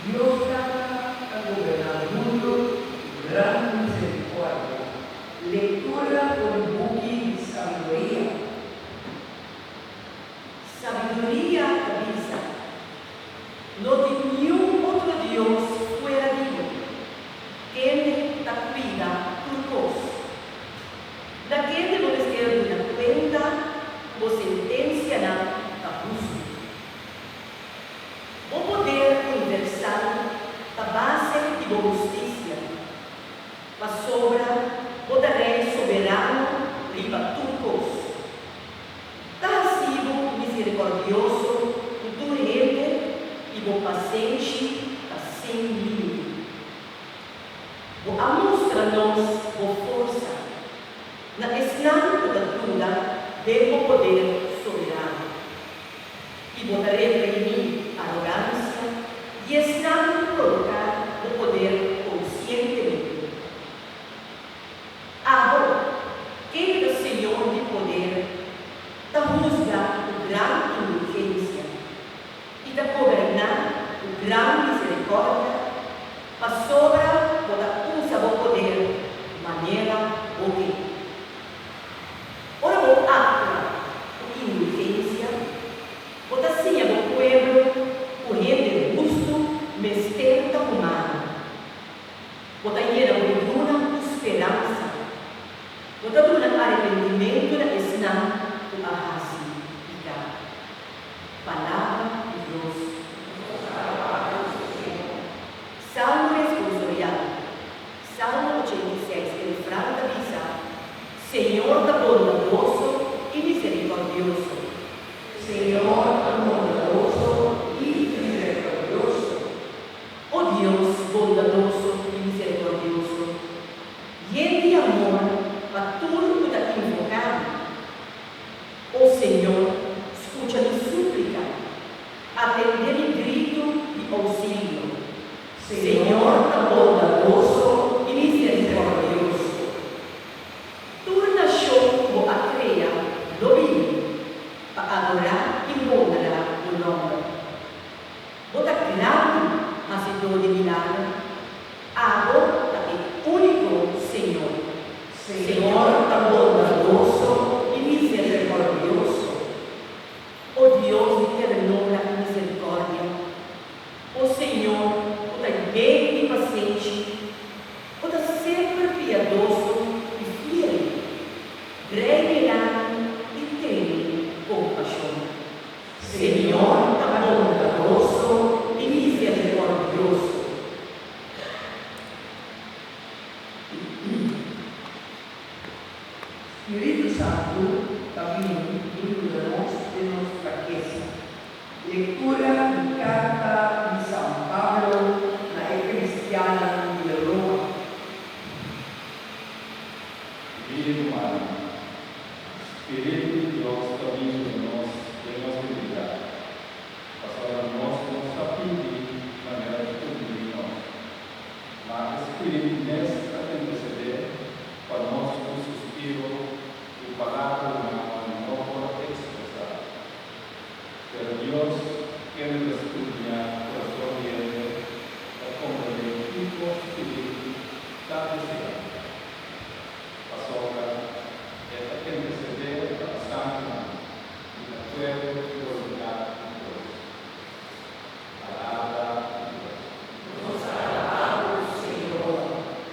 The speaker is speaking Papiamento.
Dios Tata ta goberná mundu ku gran miserikòrdia. Lektura for di buki di Sabiduria. Sabiduria ta bisa, No tin niun otro Dios fuera di bo, kende ta kuida tur kos. Na kende bo mester duna kuenta ku bo sentensianan ta hustu. Bo poder universal ta base di bo hustisia, pasobra bo ta Rei soberano riba tur kos. Ta hasi bo miserikòrdioso ku tur hende i bo pasenshi ta sin límite. Bo a mustra nos bo forsa na esnan ku ta duda den bo poder soberano, i bo ta reprimí arogansia di esnan ku provoká bo poder konsientemente. Abo, kende ta Señor di poder, ta husga ku gran indulgensia i ta goberná ku gran miserikòrdia, pasobra bo ta usa bo poder manera bo ke. Ora bo aktua ku indulgensia, bo ta siña bo pueblo ku hende hustu mester ta humano. Bo ta yena bo yunan ku speransa. Bo ta duna arepentimentu na esnan ku a hasi piká. Palabra di Dios. Salmo responsorial, Salmo 86, e refran ta bisa, Señor ta bondadoso i miserikòrdioso. Señor ta bondadoso i miserikòrdioso. O Dios bondadoso i miserikòrdioso, yen di amor pa tur ku ta invoká Bo. O Señor, skucha mi súplika, atendé mi gritu di ousilio. Señor ta bondadoso i miserikòrdioso. Tur nashon ku Bo a krea lo bini pa adorá i honra Bo nòmber. Bo ta grandi, Hasidó di milager, abo ta e úniko Señor. Señor ta bondadoso i miserikòrdioso. O Dios di ternura i miserikòrdia, o Señor ku ta yen di pasenshi, Bo ta semper piadoso i fiel, Rei mirami i tene kompashon. Señor ta bondadoso i misericordioso. Spiritu Santu ta bini i yuda nos den nos flakesa. Lektura di karta di San Pablo na e kristiannan di Roma. Bini rumannan, Spiritu di Dios ta bisa.